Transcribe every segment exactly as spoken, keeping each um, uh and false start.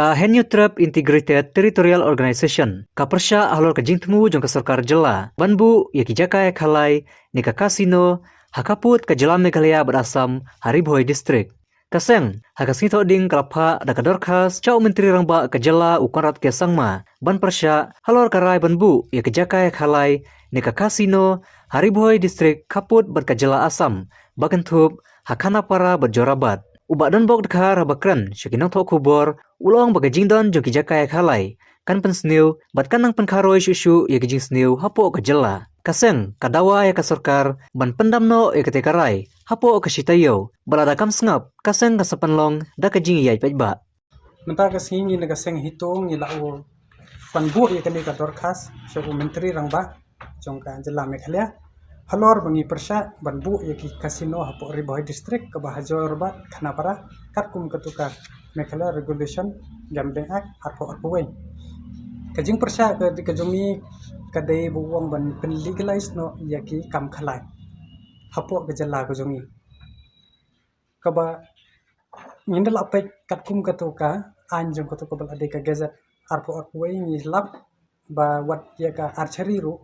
Ka Hynñiewtrep Integrated Territorial Organization ka pyrshah halor ka jingthmu jong ka sorkar jylla ban buh ïa ki jaka ïakhalai ne ka casino ha khappud ka jylla Meghalaya bad Assam ha Ri Bhoi District. Ka seng ha ka sngi Thohdieng ka la phah da ka dorkhas sha u Myntri Rangbah ka jylla u Conrad K Sangma ban pyrshah halor ka rai ban buh ïa ki jaka ïakhalai ne ka casino ha Ri Bhoi District khappud bad ka jylla Assam ba kynthup ha Khanapara bad Jorabat. U Bah Donbok Dkhar haba kren sha ki nongthoh khubor u la ong ba ka jingdon jong ki jaka ïakhalai kan pynsniew bad kan nang pynkharoi shuh shuh ïa ka jingsniew hapoh ka jylla. Ka seng ka dawa ïa ka sorkar ban pyndam noh ïa katei ka rai hapoh ka shi taïew bad lada kam sngap ka seng kan sa pynlong da ka jingïaid paidbah. Mynta ka sngi ngi na ka seng HITO ngi la u pynbuh ïa kane ka dorkhas sha u Myntri Rangbah jong ka jylla Meghalaya halor ba ngi pyrshah ban buh ïa ki casino hapoh Ri Bhoi District kaba ha Jorabat Khanapara katkum katu ka Meghalaya Regulation Gambling Act arphew arphew wei. Ka jingpyrshah ka, ka jong ngi ka dei ba u ong ban pynlegalize noh ïa ki kam khalai hapoh ka jylla ka jong ngi. Kaba ngin da lah peit katkum katu ka aiñ jong katu kaba la dei ka gazette arphew arphew wei ngi lap ba wat ïa ka archery ruh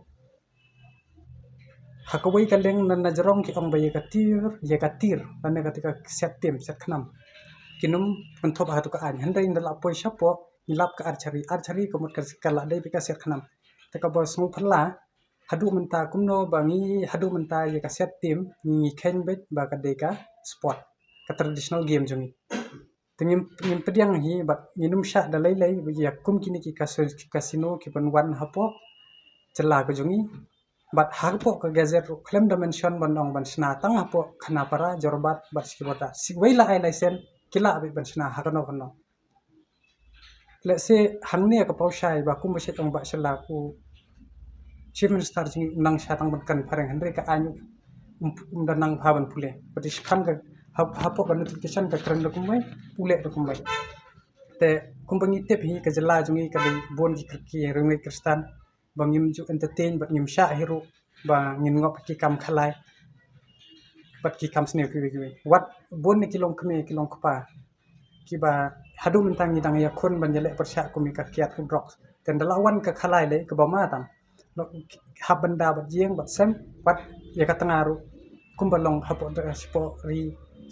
ha kawei ka liang na, na jrong ki ong ba ïa ka tir, ïa ka tir lane kata ka siat tim siat khnam kin ym kynthup ha katu ka aiñ. Hynrei ngi da lah poi shapoh ngi lap ka archery, archery ka mut ka, ka la dei beit ka siat khnam. Te kaba sngewphylla haduh mynta kumno ba ngi haduh mynta ïa ka siat tim ngi, ngi kheiñ beit ba ka dei ka sport, ka traditional game jong ngi. Te ngim, ngim pdiang hi bad ngin ym shah da lei lei ba ïa kum kine ki kaso-, casino ki ban wan hapoh jylla ka jong ngi. Bad hapoh ka gazette ruh khlem da mention ban ong ban shna tang hapoh Khanapara, Jorabat bad Sheikhupura. Siwei la ai license ki lah beit ban shna ha kano kano. Let's say hangne ka paw shai ba kum ba shait ong ba shala u Chief Minister jong ngi u nang sha tang ban kan phareng hynrei ka aiñ um, um da nang bha ban pule. Bad i shipang ka hap-, hapoh ka notification ka kren da kumwei, pule da kumwei. Te kumba ngi tip hi ka jylla jong ngi ka dei bun ki kyrki riewngeit Khristan ba ngim ju entertain bad ngim shah hi ruh ba ngin ngop ki kam khalai bad ki kam sniew kiwei kiwei. Wat bun na ki longkmie ki longkpa kiba haduh mynta ngi dang ïakhun ban ïaleh pyrshah kum ïa ka kiad u drugs. Te nda la wan ka khalai lei kaba ma tam. Hap ban da bad ïing bad sem bad ïa ka tnga ruh kumba long hapoh da, shapoh ri,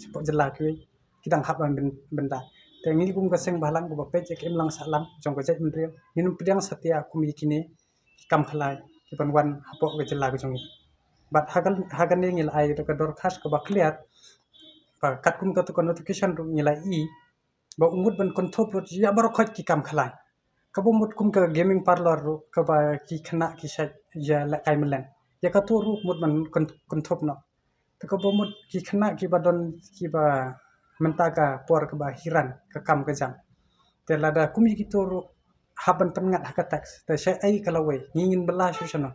shapoh jylla kiwei ki dang hap ban byn-, bynda. Te ngi kum ka seng bahalang kaba peit ïa ka imlang sahlang jong ka jaitbynriew ngin ym pdiang satia kum ïa kine ki kam khalai ki ban wan hapoh ka jylla ka jong ngi. Bad ha ka, ha kane ngi la ai da ka dorkhas kaba khlieh ba katkum katu ka notification ruh ngi la i ba u mut ban kynthup ruh ïa baroh khoit ki kam khalai. Kaba mut kum ka gaming parlour ruh kaba ki khynnah ki shait ïalehkai mlien. Ïa katu ruh mut ban kyn-, kynthup noh. Te kaba mut ki khynnah kiba don kiba mynta ka por kaba hiran ka kam ka jam. Te lada kum ïa kitu ruh hap ban pynngat ha ka tax. Te shaei ka lawei ngi ngin bylla shuh shano.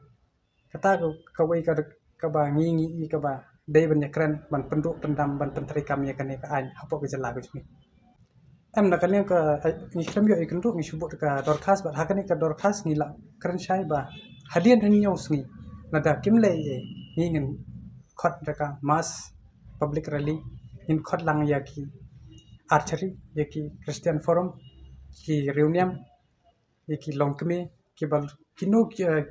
Kata ka, kawei ka, kaba ngi ngi i kaba dei ban ïakren ban pynduh pyndam ban pyntreikam ïa kane ka aiñ hapoh ka jylla ka jong ngi. Em na kane ka, eh, ngi khlem ïoh i kynduh ngi shu buh da ka dorkhas bad ha kane ka dorkhas ngi la kren shai ba hadien hynñiew sngi lada kim leh ei ei ngi ngin khot da ka mass public rally ngin khot lang ïa ki archery ïa ki Christian Forum ki riewniam ïa ki longkmie kiba kino ki, eh,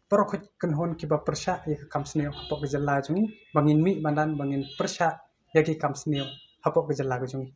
baroh khoit kynhun kiba pyrshah ïa ka kam sniew hapoh ka jylla jong ngi ba ngin mih madan ba ngin pyrshah ïa ki kam sniew hapoh ka jylla ka jong ngi.